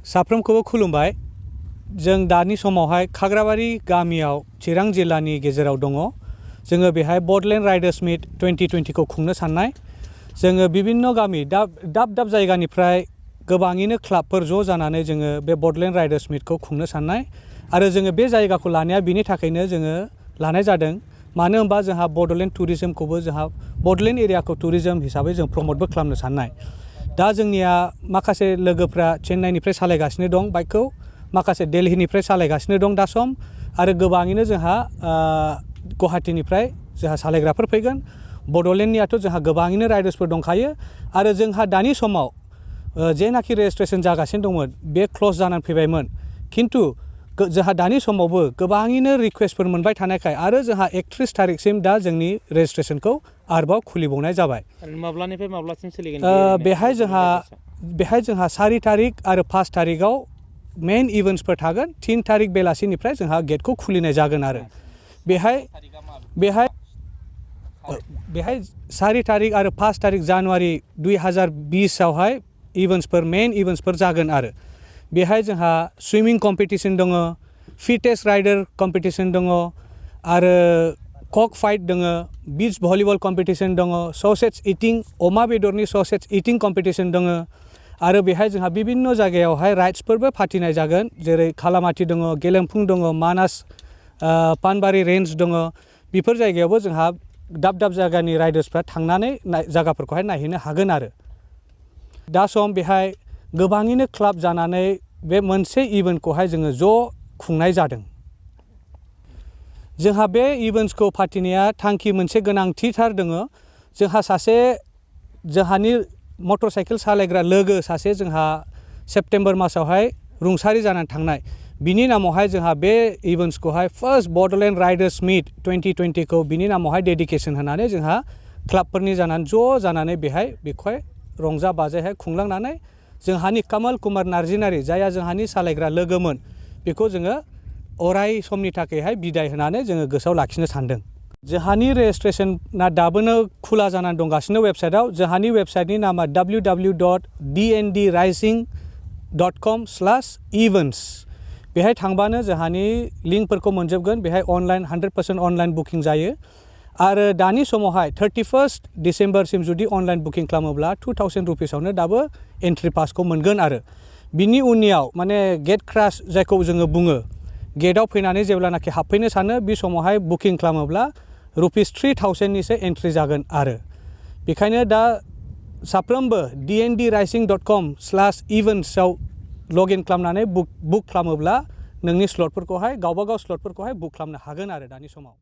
साफ्रोमखौबो खुलुमबाय। जों दानि समावहाय खाग्राबारि गामियाव चिरां जिल्लानि गेजेराव दङ। जोङो बेहाय बडलेण्ड राइडार्स मीट 2020 खौ खुंनो साननाय। जोङो विभिन्न गामि दाब जायगानिफ्राय गोबाङैनो क्लाबफोर ज' जानानै जोङो बे बडलेण्ड राइडार्स मीटखौ खुंनो साननाय आरो जोङो बे जायगाखौ लानाया बिनि थाखायनो जोङो लानाय जादों। मानो होनबा जोंहा बडलेण्ड टुरिज्मखौबो जोंहा बडलेण्ड एरियाखौ टुरिज्म हिसाबै जों प्रमोटबो खालामनो साननाय। दा जोंनिया माखासे लोगोफ्रा चेन्नाइनिफ्राय सालायगासिनो दं बाइकखौ, माखासे दिल्लीनिफ्राय सालायगासिनो दं दा सम, आरो गोबाङैनो जोंहा गुवाहाटीनिफ्राय जोंहा सालायग्राफोर फैगोन। बडलेण्डनियाथ' जोंहा गोबाङैनो राइडार्सफोर दंखायो आरो जोंहा दानि समाव जेनाखि रेजिस्ट्रेशन जागासिनो दंमोन बे क्ल'ज जानानै फैबायमोन। खिन्थु जोंहा दानि समावबो गोबाङैनो रिक्वेस्टफोर मोनबाय थानायखाय आरो जोंहा 31 तारिखसिम दा जोंनि रेजिस्ट्रेशनखौ आरोबाव खुलिबावनाय जाबाय। माब्लानिफ्राय माब्लासिम सोलिगोन? बेहाय जोंहा 4 तारिख आरो 5 तारिखआव मेन इभेन्ट्सफोर थागोन। 3 तारिख बेलासिनिफ्राय जोंहा गेटखौ खुलिनाय जागोन आरो बेहाय 4 तारिख आरो 5 तारिख जानुवारि 2020 आवहाय मेन इभेन्ट्सफोर जागोन आरो बेहाय जोंहा सुइमिं कम्पिटिशन दङ, फिटेस्ट राइडर कम्पिटिशन दङ आरो कक फाइट दङ, बीच भलिबल कम्पिटिशन दङ, ससेज इटिं अमा बेदरनि ससेज इटिं कम्पिटिशन दङ आरो बेहाय जोंहा विभिन्न जायगायावहाय राइड्सफोरबो फाथिनाय जागोन। जेरै खालामाथि दङ, गेलेमफुं दङ, मानास पानबारि रेन्ज दङ। बेफोर जायगायावबो जोंहा दाब जायगानि राइडार्सफ्रा थांनानै जायगाफोरखौहाय नायहैनो हागोन आरो दा सम बेहाय गोबाङैनो क्लाब जानानै बे मोनसे इभेन्टखौहाय जोङो ज' खुंनाय जादों। जोंहा बे इभेन्ट्सखौ फाथिनाया थांखि मोनसे गोनांथिथार दङ। जोंहानि मटर साइकेल सालायग्रा लोगो सासे जोंहा सेप्तेम्बर मासावहाय रुंसारि जानानै थांनाय, बिनि नामावहाय जोंहा बे इभेन्ट्सखौहाय फार्स्ट बडलेण्ड राइडार्स मीट 2020 खौ बिनि नामावहाय डेडिकेसन होनानै जोंहा क्लाबफोरनि जानानै ज' जानानै बेखौहाय रंजा बाजायहाय खुंलांनानै जोंहानि कमल कुमार नार्जिनारि जायहा जोंहानि सालायग्रा लोगोमोन बेखौ जोङो अराय समनि थाखायहाय बिदाय होनानै जोङो गोसोआव लाखिनो सानदों। जोंहानि रेजिस्ट्रेशना दाबोनो खुला जानानै दंगासिनो वेबसाइटआव। जोंहानि वेबसाइटनि नामा www.dndrising.com/events। बेहाय थांबानो जोंहानि लिंकफोरखौ मोनजोबगोन। बेहाय अनलाइन 100% अनलाइन बुकिं जायो आरो दानि समावहाय 31 डिसेम्बरसिम जुदि अनलाइन बुकिं खालामोब्ला 2000 रुपिसावनो दाबो एन्ट्रि पासखौ मोनगोन आरो बिनि उननियाव माने गेट क्रास जायखौ जोङो बुङो, गेटआव फैनानै जेब्लानाखि हाबफैनो सानो बे समावहाय बुकिं खालामोब्ला ₹3000 निसो एन्ट्रि जागोन आरो बेखायनो दा साफ्रोमबो dndrising.com/events आव लगइन खालामनानै बुक खालामोब्ला नोंनि स्लटफोरखौहाय गावबागाव स्लटफोरखौहाय बुक खालामनो हागोन आरो दानि समाव।